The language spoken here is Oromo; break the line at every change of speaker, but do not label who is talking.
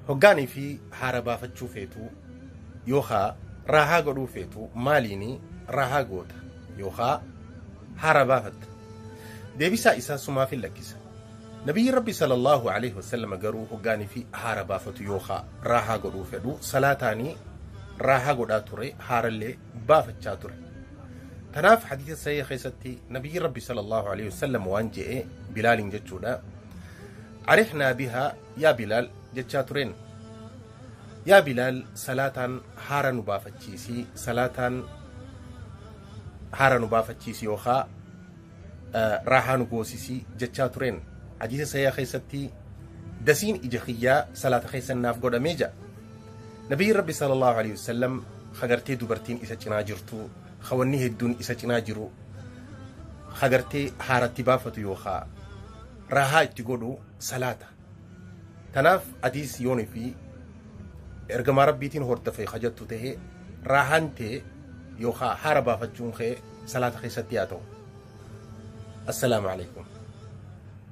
Hoggaanii fi haara baafachuu feetu yookaa raahaa godhuu feetu maaliini raahaa goota yookaa haara baafatta? Deebisaa isaa sumaaf hin lakkisa. Nabiyyi Rabbi sallallahu alaihi wasallam garuu hoggaanii fi haara baafatu yookaa raahaa godhuu fedhu salaataanii raahaa godhaa ture, haarallee baafachaa ture. Tanaaf hadiisa sahih keessatti Nabiyyi Rabbi sallallahu alaihi wasallam waan je'e Bilaaliin jechuudha. Arihnaa bihaa yaa Bilaal jechaa tureen. Yaa Bilaal, salaataan haara nu baafachiisi, salaataan haara nu baafachiisi yookaa raahaa nu goosisi jechaa tureen. Hadiisa sahih keessatti dasiin ija kiyyaa salaata keessan naaf godhamee ja'a. Nabiyyi Rabbi sallallahu alaihi wasallam hagartee dubartiin isa cinaa jirtu, hawanni hedduun isa cinaa jiru, hagartee haaratti baafatu yookaa raahaa itti godhu salaata. Tanaaf atiis yoonii fi ergamaa Rabbiitiin hordofee hajattu ta'e raahaan ta'e yookaa haara baafachuun kee salaata keessatti haa ta'u. Assalaamu alaikum.